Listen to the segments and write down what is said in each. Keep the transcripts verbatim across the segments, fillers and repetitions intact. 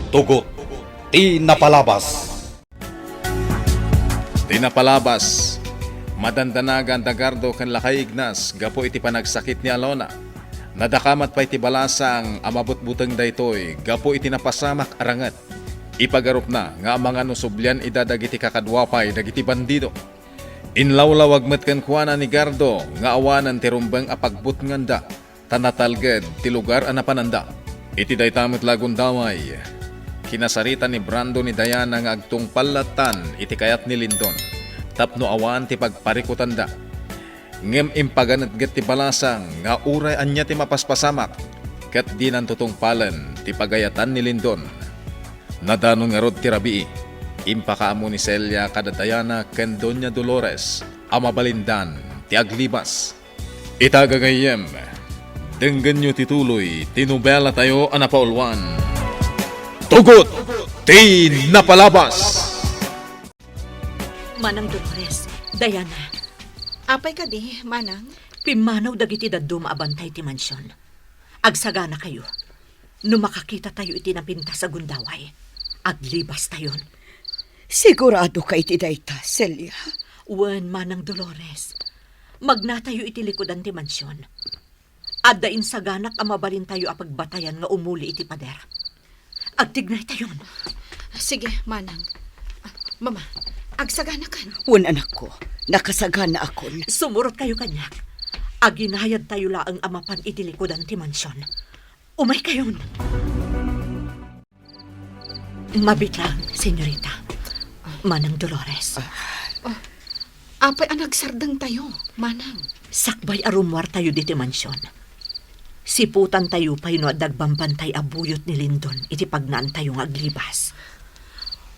Tugot ti napalabas. Ti napalabas, madandanagan da Gardo ken Lakay Ignas gapu iti panagsakit ni Alona. Nadakamat pay ti balasang a mabutbuteng daytoy gapu iti napasamak a ranget. Ipagarupna nga amangan no sublian ida dagiti kakadua pay dagiti bandido. Inlawlawag met kenkuana ni Gardo nga awanen ti rumbeng a pagbutnganda ta natalged ti lugar a napananda. Iti dayta met la a gundaway, kinasarita ni Brando ni Diana nga agtungpal lattan iti kayat ni Lindon tapno awan ti pagparikutanda. Ngem impaganetget ti balasang nga uray ania ti mapaspasamak ket dinanto tungpalen ti pagayatan ni Lindon. Nadanon ngarud ti rabii, impakaammo ni Celia kada Diana ken Doña Dolores a mabalindan ti aglibas. Ita gagayyem, denggenyo ti tuloy ti nobelatayo a napauluan, Tugot ti Napalabas! Manang Dolores, Diana. Apay kadi, Manang? Pimmanaw dagiti dadduma a bantay ti mansion. Agsaganakayo. No makakitatayo iti napintas a gundaway, aglibastayon. Sigurado ka iti dayta, Celia? Wen, Manang Dolores. Magnatayo iti likudan ti mansion. Adda insaganak a mabalintayo a pagbatayan nga umuli iti pader. Agtignaytayon. Sige, Manang. Ah, Mama, agsaganakan. Wen, anakko, nakasaganaakon. Sumurotkayo kaniak. Aginayadtayo laeng a mapan iti likudan ti mansion. Umaykayon. Mabiit lang, senyorita. Manang Dolores. Ah, apay a nagsardengtayo, Manang? Sakbay a rummuartayo ditoy mansion, siputantayo pay no adda agbambantay a buyot ni Lindon iti pagnaantayo nga aglibas.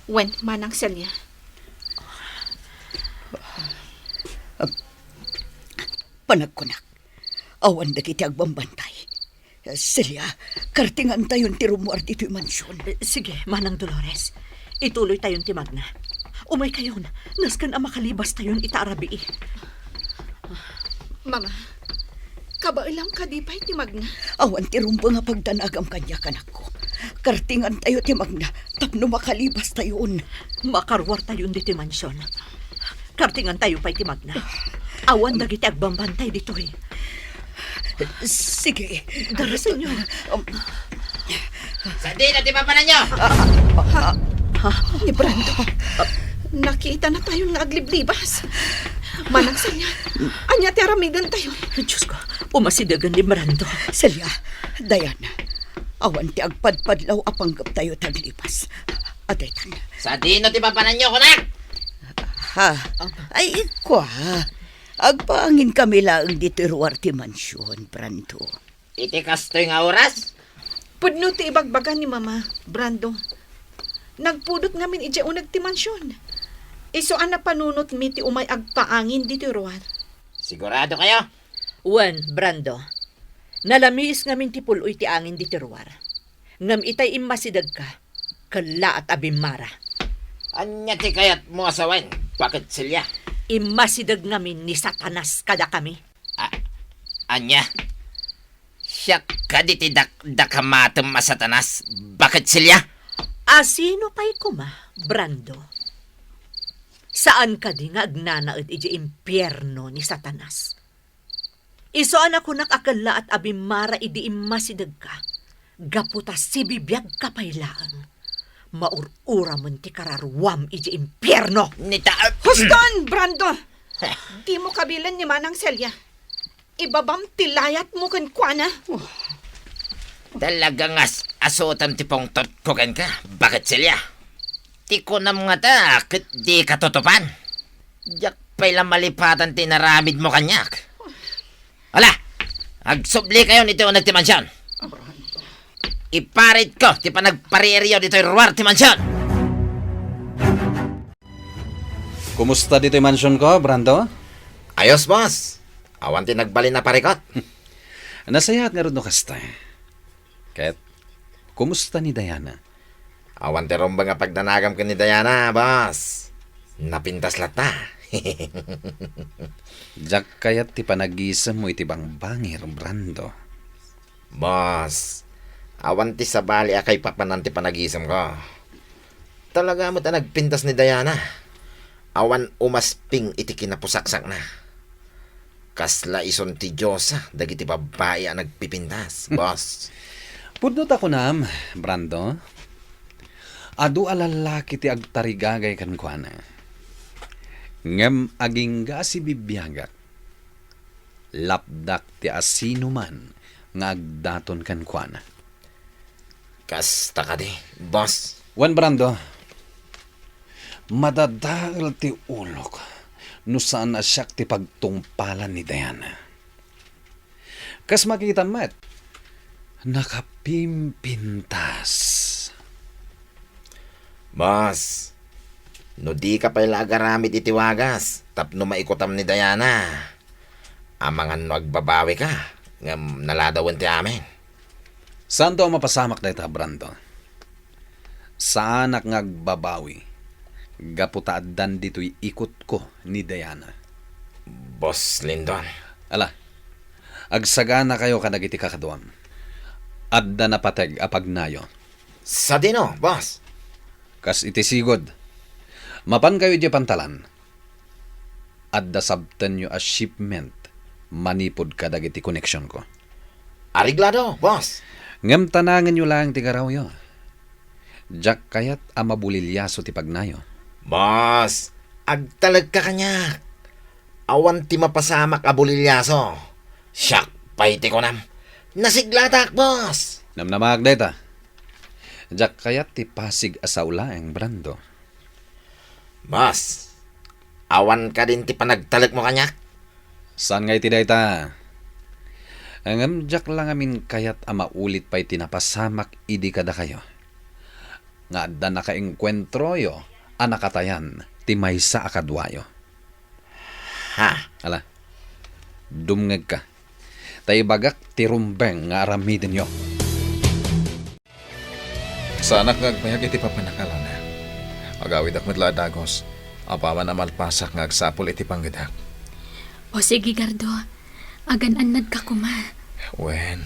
Wen, Manang Celia. Panagkunak, awan dagiti agbambantay. Celia, kartingantayon ti rummuar ditoy mansion. Eh, sige, Manang Dolores. Ituloytayon ti magna. Umaykayon, nasken a makalibastayon ita a rabii. Mama, kabaelam kadi pay ti magna? Awan ti rumbeng a pagdanagam kaniak, anakko. Kartingantayo ti magna tapno makalibastayon. Makaruartayon ditoy mansion. Kartingantayo pay ti magna. Awan dagiti agbambantay ditoy. Sige. Darasenyo. Um. Sadino ti papananyo? Ha? Ni Brando. Nakitanatayon nga agliblibas. Manang Celia, ania ti aramidentayo? Diyos ko, umasidegen ni Brando. Celia, Diana, awan ti agpadpadlaw a panggeptayo ti aglibas. Adaytan. Sadino ti papananyo, kunak? Ha? Ay, kua. Agpaanginkami laeng ditoy ruar ti mansion, Brando. Iti kastoy nga oras? Pudno ti ibagbaga ni Mama, Brando. Nagpudot ngamin idiay uneg ti mansion. Isu a napanunotmi ti umay agpaangin ditoy ruar. Sigurado kayo? Wen, Brando. Nalamiis ngamin ti pul-oy ti angin ditoy ruar. Ngem itay immasidegka, kellaat a bimmara. Ania ti kayatmo a sawen, Baket Celia? Immasideg ngamin ni Satanas kadakami. A-, ania? Siak kadi ti dakdakamatem a Satanas, Baket Celia? A sino pay koma, Brando? Saan kadi nga agnanaed idiay impierno ni Satanas? Isu a nakunak a kellaat a bimmara idi immasidegka, gapu ta sibibiagka pay laeng. Maur-uramen ti kararuam idiay impierno. Nita- Huston, Brando! Dimo kabilen ni Manang Celia. Ibabam ti layatmo kenkuana. Talaga nga as-, asutem ti pungtotko kenka, Baket Celia. Ti kunam ngata, ket dika tutupan. Diak pay la malipatan ti inaramidmo kaniak. Ala, agsublikayon iti uneg ti mansion. Iparitko ti panagpariiryo ditoy ruar ti mansion. Kumusta ditoy mansionko, Brando? Ayos, boss. Awan ti nagbalin a parikot. Nasayaat ngarud no kasta. Ket, kumusta ni Diana? Awan ti rumbeng a pagdanagam ken ni Diana, boss. Napintas latta. Diak kayat ti panagisemmo iti bangbangir, Brando. Boss, Awan ti sabali a kaipapanan ti panagisemko. Talaga met a nagpintas ni Diana. Awan umasping iti kinapusaksakna. Kasla isun ti diosa dagiti babbai a nagpipintas, boss. Pudno ta kunam, Brando. Adu a lallaki ti agtarigagay kenkuana. Ngem agingga a sibibiagak, lapdak ti asinoman nga agdaton kenkuana. Kasta kadi, boss? Wen, Brando, madadael ti ulok no saan a siak ti pagtungpalan ni Diana. Kas makitam met, nakapimpintas. Boss, no dika pay la agaramid iti wagas tapno maikutam ni Diana, amangan no agbabawika, ngem naladawen ti amin. Saanto a mapasamak dayta, Brando. Saanak nga agbabawi gapu ta addan ditoy ikutko ni Diana. Boss Lindon. Ala, agsaganakayo kadagiti kakaduam. Adda napateg a pagnayo. Sadino, boss? Kas iti sigud, mapankayo idiay pantalan. Adda sabtenyo a shipment manipud kadagiti koneksionko. Areglado, boss. Ngem tanangenyo laeng ti garawyo. Diak kayat a mabuliliaso ti pagnayo. Boss, agtalekka kaniak. Awan ti mapasamak a buliliaso. Siak pay ti kunam. Nasiglatak, boss. Namnamaak dayta. Diak kayat ti pasig a sao laeng, Brando. Boss, awan kadin ti panagtalekmo kaniak? Saan nga iti dayta? Ngem diak la ngamin kayat a maulit pay ti napasamak idi kadakayo nga adda nakaengkuentroyo a nakatayan ti maysa a kaduayo. Ha? Ala, dumngegka, ta ibagak ti rumbeng nga aramidenyo. Saanak nga agbayag iti papanak, Alona. Agawidak met la a dagus, apaman a malpasak nga agsapul iti panggedak. O sige, Gardo. Agan-annadka koma. Wen,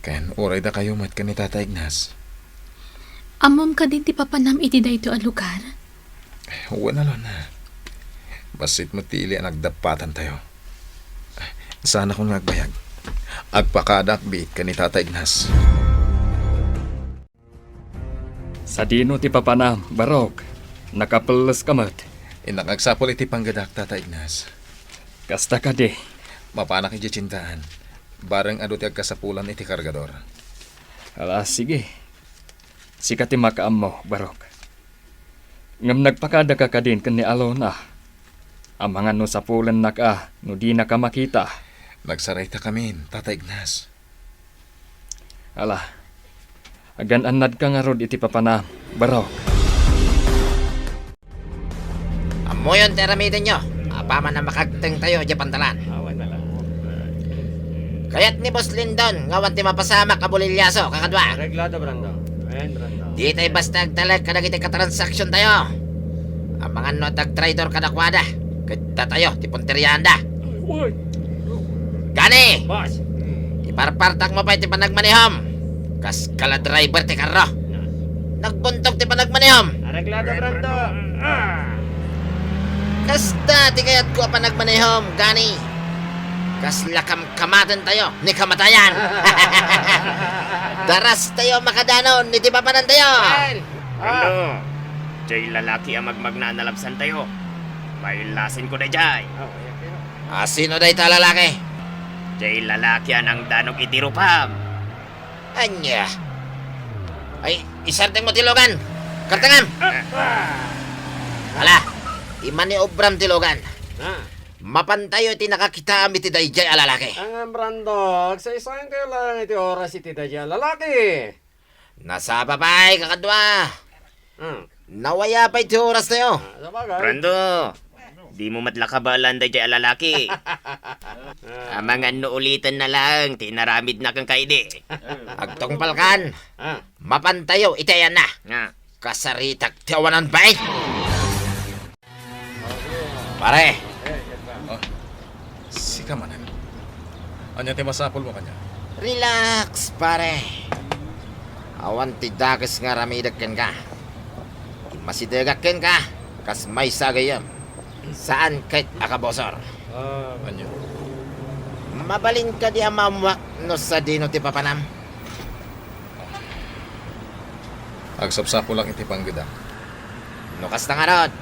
ken uray dakayo met ken ni Tata Ignas. Ammom kadi ti papanam iti daytoy a lugar? Wen, Alona. Bassit met ti ili a nagdappatantayo. Saanakon nga agbayag. Agpakadaak biit ken ni Tata Ignas. Sadino ti papanam, Barok? Nakapelleska met. Innak agsapul iti panggedak, Tata Ignas. Kasta kadi. Mapanak idiay tiendaan. Bareng adu ti agkasapulan iti kargador. Ala, sige. Sika ti makaammo, Barok. Ngem nagpakadaka kadin ken ni Alona. Amangan no sapulennaka no dinaka makita. Nagsaraytakamin, Tata Ignas. Ala, agan-annadka ngarud iti papanam, Barok. Ammoyon ti aramidenyo, apaman a makagtengtayo idiay pantalan. Kayat ni Boss Lindon nga awan ti mapasamak a bulilyaso, kakadua. Areglado, Brando. Ayan, Brando. Ditay basta agtalek kadagiti katransaksiontayo. Amangan no adda agtraidor kadakuada, ket datayo ti punterianda. Uy! Gani! Boss! Iparpartakmo pay ti panagmanehom. Kas kala driver ti karro. Nagbuntog ti panagmanehom. Areglado, Brando. Ah! Kasta ti kayatko a panagmanehom, gani. Kasla kamkamatentayo ni kamatayan. Darastayo makadanon iti papanantayo. Brando, jay lalaki a magmagna a nalabsantayo. Maillasinko dayjay. A, sino dayta a lalaki? Jay lalaki a nangdanog iti rupam. Ania? Ay, isartengmo ti lugan. Kartengam! Ala, imaniobram ti lugan. Ah. Mapantayo iti nakakitaam iti dayjay a lalaki. Ngem, Brando, agsaysayankayo laeng iti oras iti dayjay a lalaki. Nasapa pay, kakadua. Hmm. Nawaya pay ti orastayo. Ah, sabagay. Brando, dimo met la kabaelan dayjay a lalaki. Ah. Amangan no ulitenna laeng ti inaramidna kenka idi. Agtungpalkan. Ah. Mapantayo iti ayanna. Nga. Kasaritak ti awanan bain. Pare. Oh, sika manen. Ania ti masapulmo kaniak? Relax, pare. Awan ti dakes nga aramidek kenka. Masidegak kenka, kas maysa a gayyem. Saan ket a kabusor. Ah, ania? Mabalin kadi a maammuak no sadino ti papanam? Agsapsapulak iti panggedam. No kasta ngarud,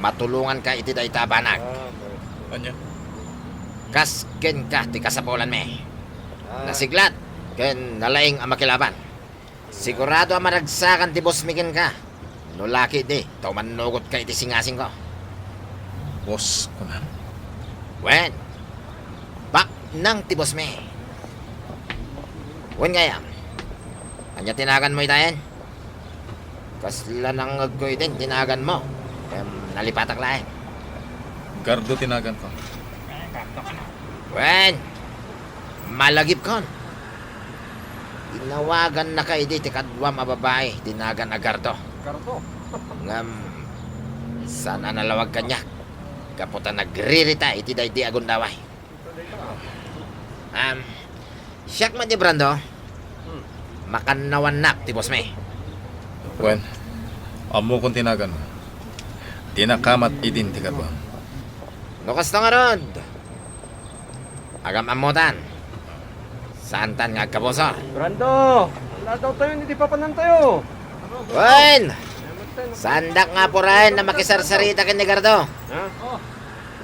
matulonganka iti dayta a banag. Ah, okay. Ania? Kas kenka ti kasapulanmi. Ah. Nasiglat ken nalaing a makilaban. Sigurado a maragsakan ti bossmi kenka. No la ketdi, ta umannugotka iti singasingko. Boss, kunam? Wen, baknang ti bossmi. Wen gayam, ania ti naganmo itaen? Kasla nangngegko iti naganmo. Em, nalipatak laeng. Gardo ti naganko. Wen, malagipkon. Inawagannaka idi ti kaduam a babai ti nagan a Gardo. Gardo? Ngem, saan a nalawag kaniak. Gapu ta nagririta iti daydi a gundaway. Am, siak met ni Brando. Hmm. Makannawannak ti bossmi. Wen, ammokon ti naganmo. Ti nakamat idin ti kaduam. No kasta ngarud, agam-ammotan. Saantan nga agkabusor. Brando, aldaw tayo, hindi papanan tayo. Wen! Saandak nga apuraen a makisarsarita ken ni Gardo. Ha?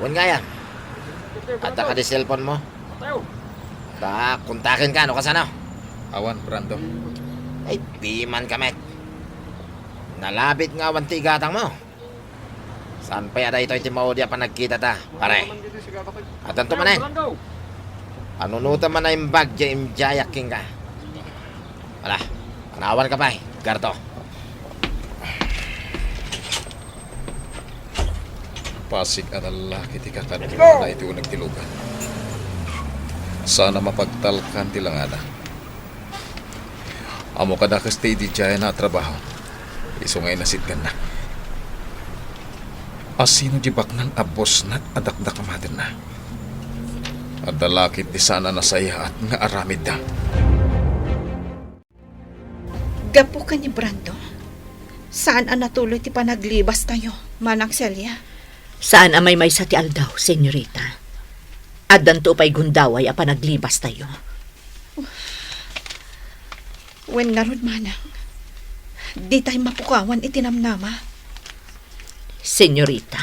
Wen gayam. Adda kadi cellphone mo? Ta kontakenka no kasano. Awan, Brando. Ay, pimanka met. Nalabit nga awan ti igatangmo. Saan pay a daytoy ti maudi a panagkitata, pare? Addanto manen. Panunotem a naimbag diay imdiayak kenka. Ala, panawanka pay, Gardo. Pasig a lallaki ti kakaduana iti uneg ti lugar. Saan a mapagtalkan ti langada. Ammo kadakes ti idi diay a trabaho. Isu nga inasitgannak. Asino di baknang a bossna a dakdakamatenna? Adda la ketdi saan a nasayaat nga aramidda. Gapu ken ni Brando, saan a natuloy ti panaglibastayo, Manang Celia. Saan a maymaysa ti aldaw, senyorita. Addanto pay gundaway a panaglibastayo. Wen ngarud, manang, ditay mapukawan iti namnama. Senyorita.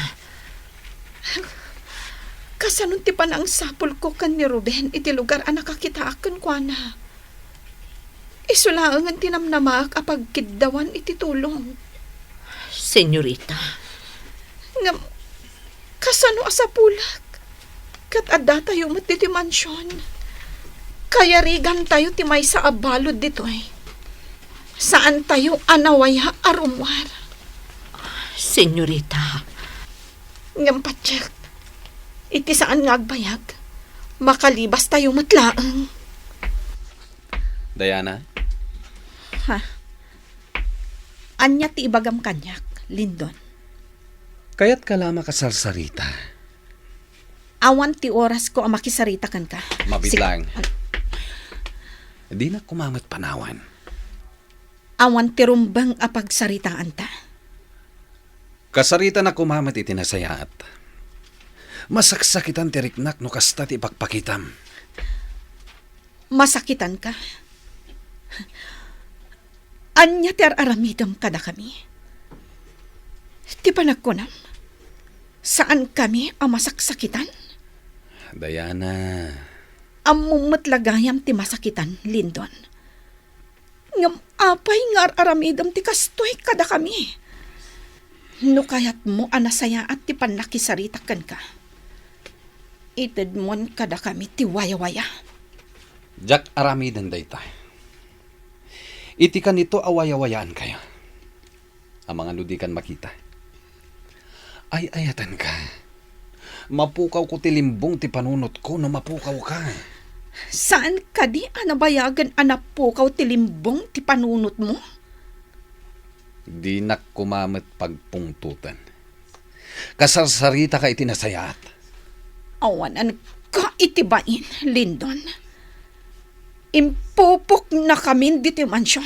Kasano ti panangsapulko ken ni Ruben iti lugar a nakakitaak kenkuana? Isu laengen ti namnamaak a pagkiddawan iti tulong. Senyorita. Ngem, kasano a sapulek? Ket addatayo met ditoy mansion. Kayarigantayo ti maysa a balud ditoy. Saantayo a nawaya a rummuar. Senyorita. Ngem patiek, iti saan nga agbayag, makalibastayo met laeng. Diana? Ha? Ania ti ibagam kaniak, Lindon? Kayatka la a makasarsarita? Awan ti orasko a makisarita kenka. Mabiit laeng. Dinak koma met panawan. Awan ti rumbeng a pagsaritaanta. Kasaritanak koma met iti nasayaat. Masaksakitan ti riknak no kasta ti ipakpakitam. Masakitanka? Ania ti ar-aramidem kadakami? Ti panagkunam, saankami a masaksakitan? Diana. Ammom met la gayam ti masakitan, Lindon. Ngem apay nga ar-aramidem ti kastoy kadakami? No kayatmo a nasayaat ti pannakisaritak kenka, itedmon kadakami ti wayawaya. Diak aramiden dayta. Iti kanito a wayawayaankayo. Amangan no dikan makita. Ay-ayatenka. Mapukawko ti limbong ti panunotko no mapukawka. Saan kadi a nabayagen a napukaw ti limbong ti panunotmo? Dinak koma met pagpungtoten. Kasarsaritaka iti nasayaat. Awananka iti bain, Lindon. Impupoknakamin ditoy mansion.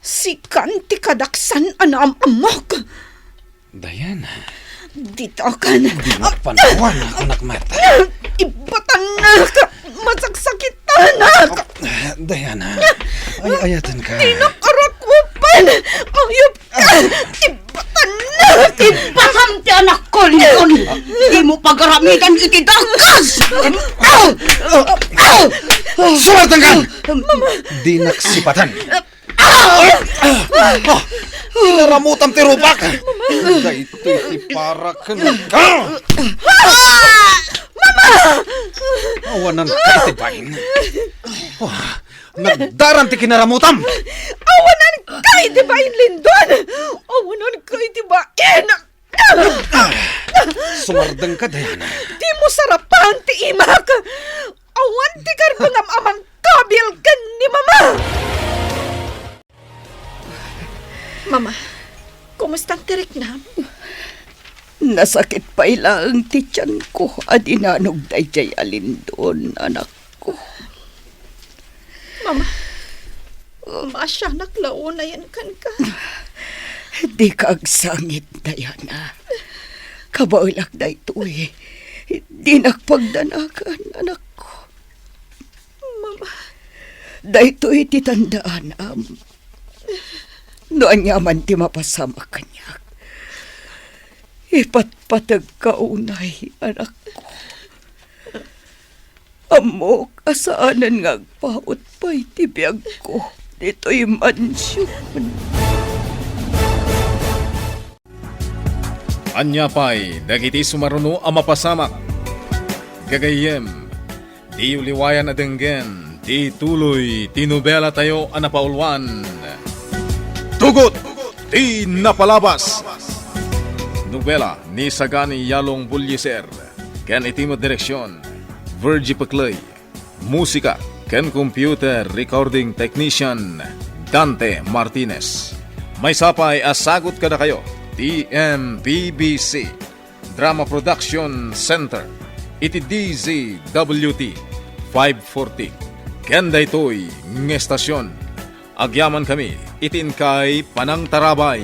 Sikan ti kadaksan a naam-ammok. Diana. Ditakan. Di mo panawan, anak mata. Ibatannak. Masaksakitanak. Diana. Ay, ayatenka. Dinak arakupan. Ayup ka. Ibatannak. Ibasam ti anakko, Lindon. Di mo pagaramidan iti dakes. Sumartenka. Dinak sipatan. Ah! Kinaramutam ti rupak! Daytoy ti parak ken ka! Mama! Awananka iti bain. Ah, nagdaran ti kinaramutam! Awananka iti bain, Lindon! Awananka iti bain! Sumardengka, Diana. Di mo sarapan ti imak! Awan ti karbengam a mangkabil ken ni Mama! Mama, kumusta ti riknam? Nasakit pay laeng ti tianko a dinanog daydiay a Lindon, anakko. Mama, maasianak la unayen kenka. Dika agsangit, Diana. Kabaelak daytoy. Dinak pagdanagan, anakko. Mama. Daytoy ti tandaanam. No aniaman ti mapasamak kaniak, ipatpategka unay, anakko. Ammok a saanen nga agpaut pay ti biagko ditoy mansion. Ania pay dagiti sumaruno a mapasamak? Gagayyem, diyo liwayan a denggen ti tuloy ti nobelatayo a napauluan, Tugot ti Napalabas. Nobela ni Sagani Yalong Bullieser ken iti met direksion, Virgie Pecley. Musika ken computer recording technician, Dante Martinez. Maysa pay a sagut kadakayo ti M P B C Drama Production Center iti D Z W T five forty ken daytoy nga estasion. Agyamankami iti inkay panangtarabay.